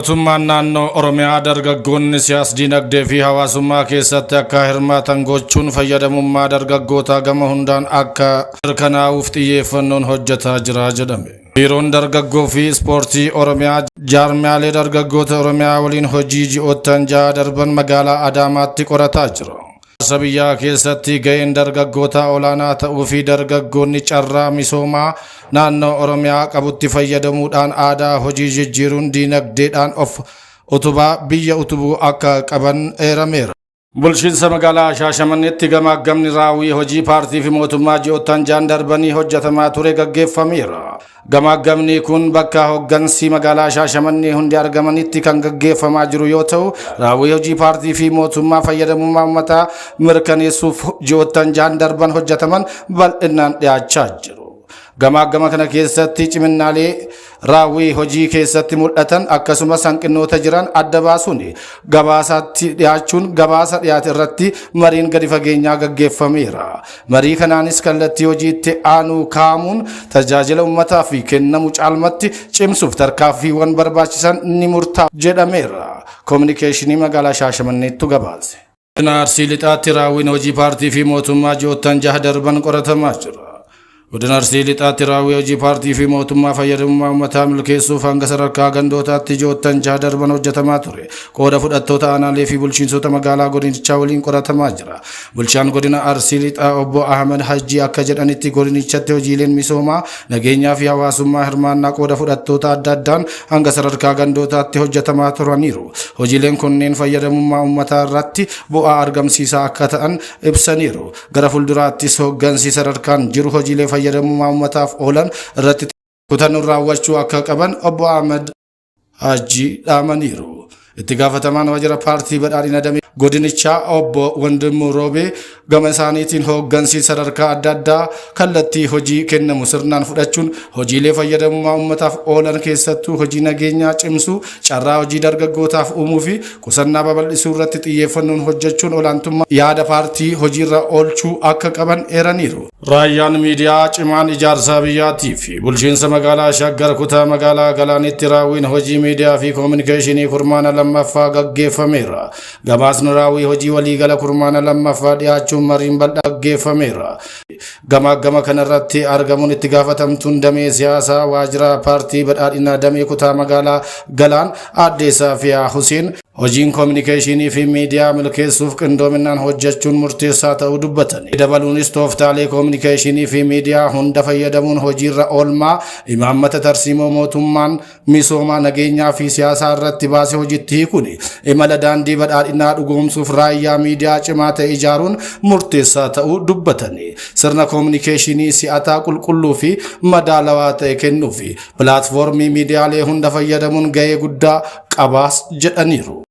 Mootummaan naannoo Oromiyaa dargaggoonni siyaas-dinagdee fi hawaasummaa keessatti akka hirmaatan gochuun fayyadamummaa dargaggootaa gama hundaan akka mirkanaa'uuf xiyyeeffannoon hojjetaa jira jedhame. Biiroon Dargaggoo fi Ispoortii Oromiyaa jaarmiyaalee dargaggoota Oromiyaa waliin hojii ji'oottan 6 darban magaalaa Adaamaatti qorataa jira. Ijaarsa biyyaa keessatti ga'een dargaggootaa olaanaa ta'uu fi dargaggoonni carraa misoomaa naannoo Oromiyaa qabutti fayyadamuudhaan aadaa hojii jijjiiruun diinagdeedhaan of utubaa biyya utubuu akka qaban eerameera. Bulchiinsa magaalaa Shaashamanneetti gamaaggamni raawwii hojii paartii fi mootummaa ji'oottan jaan darbanii hojjetamaa ture gaggeeffameera. Gamaaggamni kun bakka hoggansi magaalaa Shaashamannee hundi argamanitti kan gaggeeffamaa jiru yoo ta'u, raawwii hojii paartii fi mootummaa fayyadamummaa uummataa mirkaneessuuf ji'oottan jaan darban hojjetaman bal'inaan dhiyaachaa jiru. Gamaaggama kana keessatti ciminnaalee raawwii hojii keessatti mul'atan akkasumas hanqinoota jiran adda baasuun gabaasaatti dhiyaachuun gabaasa dhiyaate irratti mariin gadi fageenyaa gaggeeffameera. Marii kanaanis kallattii hojiitti aanuu kaa'amuun tajaajila uummataa fi kennamu caalmatti cimsuuf tarkaanfiiwwan barbaachisan ni murtaa'u jedhameera. Kominikeeshinii magaalaa Shaashamanneettu gabaase. Godina Arsii Lixaatti raawwiin hojii paartii fi mootummaa ji'oottan jaha darban qoratamaa jira. Godina Arsii Lixaatti raawwii hojii paartii fi mootummaa fayyadamummaa uummataa milkeessuuf hanga sadarkaa gandootaatti ji'oottan jaha darban hojjetamaa ture. Qooda fudhattoota aanaalee fi bulchiinsota magaalaa godinichaa waliin qoratamaa jira. Bulchaan godina Arsii Lixaa obbo Ahmad Hajji akka jedhanitti godinichatti hojiileen misoomaa nageenyaa fi hawaasummaa hirmaannaa qooda fudhattoota adda addaan hanga sadarkaa gandootaatti hojjetamaa turaniiru. Hojiileen kunneen fayyadamummaa uummataa irratti bu'aa argamsiisaa akka ta'an ibsaniiru. Gara fuulduraattis hooggansi sadarkaan jiru hojiilee fayyadamummaa uummataaf oolan irratti kutannoon raawwachuu akka qaban obbo Ahmad Hajji dhaamaniiru. Itti gaafatamaan waajjira paartii badhaadhina damee godinichaa obbo Wandimuu Roobee gama isaaniitiin hooggansi sadarkaa adda addaa kallattii hojii kennamu sirnaan fudhachuun hojiilee fayyadamummaa uummataaf oolan keessattuu hojii nageenyaa cimsuu, carraa hojii dargaggootaaf uumuu fi qusannaa babal'isuu irratti xiyyeeffannoon hojjechuun olaantummaa yaada paartii hojiirra oolchuu akka qaban eeraniiru. Raayyaan miidiyaa cimaan ijaarsa biyyaatii fi bulchiinsa magaalaa Shaggar kutaa magaalaa Galaanitti raawwiin hojii miidiyaa fi koominikeeshinii kurmaana lammaffaa gaggeeffameera. Gabaasni raawwii hojii waliigala kurmaana lammaffaa dhiyaachuun mariin bal'aa gaggeeffameera. Gamaaggama kanarratti argamuun itti gaafatamtuun damee siyaasaa waajjira paartii badhaadhinaa damee kutaa magaalaa Galaan aadde Saafiyaa Huseen hojiin koominikeeshinii fi miidiyaa milkeessuuf qindoominaan hojjechuun murteessaa ta'uu dubbatan. Dabaluunis tooftaalee koominikeeshinii fi miidiyaa hunda fayyadamuun hojiirra oolmaa imaammata tarsiimoo mootummaan misoomaa nageenyaa fi siyaasaa irratti baasee hojiitti hiikuun imala daandii badhaadhinaa dhugoomsuuf raayyaa miidiyaa cimaa ta'e ijaaruun murteessaa ta'uu dubbatan. Sirna koominikeeshinii si'ataa qulqulluu fi madaalawaa ta'e kennuu fi pilaatfoormii miidiyaalee hunda fayyadamuun gahee guddaa qabaas jedhaniiru.